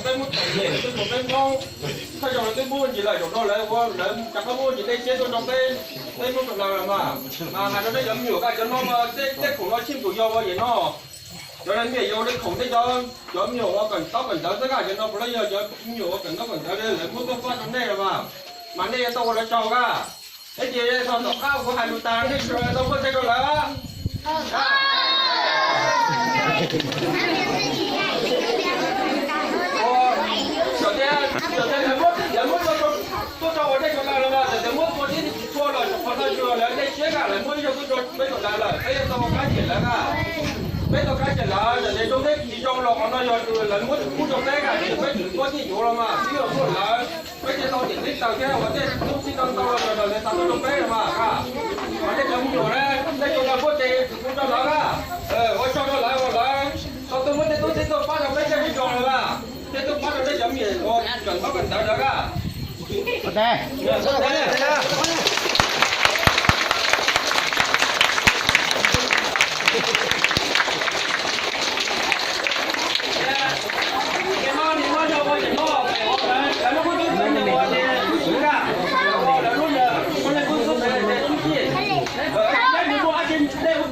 Peb muab txom nyem, peb muab peb Hmoob, thawj zaug lawv twb muab ntsis lawm, zaum no lawv ua lawv rov qab muab ntsis dej siab tuaj rau peb, peb Hmoob sawv daws los mas. Mas hais rau nej cov me nyuam, koj cov no mas tej tej khoom no tsis pum yog ua yam no. Cov me nyuam yog ua li khoom tej cov, cov me nyuam ua kawm ntaub kawm ntawv xwb, koj cov no puav leej yog cov me nyuam ua kawm ntaub kawm ntawv lawv muab tuaj faj rau nej los mas. Mas nej yuav tau ua lawv tsaug koj. Ib cia tom qab kuv hais lus tas nej tau muab txhais rau lawv. Lawv muab tuaj rau ua dej rau lawv los, lawv muab tua tib tsis tshua los, qhov no yog lawv dej siab koj, lawv muab ib zaug tuaj rau peb sawv daws lawm, peb yuav tau qab cem lawv koj. Peb tau qab cem lawv, lawv zoo thiab tsis zoo los qhov no yog lawv muab pub rau peb koj, peb tsis muab txij yuav los mas peb yuav tuaj lawv. Peb thiaj tau niam tib taws thiab ua tej tub txib tau ntau los sawv daws lawv tau tuaj rau peb los mas koj. Mas nej cov me nyuam na, nej cov no puab tes kuv rau lawv na, ua tsaug rau lawv uas lawv tau tuaj muab tej tub txib tuaj pab rau peb tej me nyuam los mas, thiab tuaj pab rau nej cov me nyuam uas kawm ntaub kawm ntawv lawv na.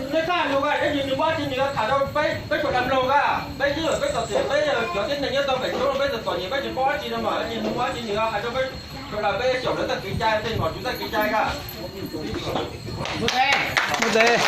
Peb txhaj lug, peb tsis muaj dab tsi nws tham rau peb, peb sawv daws mloog na. Peb twb yog peb txom txom nyem, peb cov tib neeg nyob tau pem teb no peb txom txom nyem, peb tsis paub dab tsi no mas, peb tsis muaj dab tsi nws hais rau peb sawv daws, peb xyaum lawv txoj kev cai, tej nom tswv txoj kev cai na. Ua tes.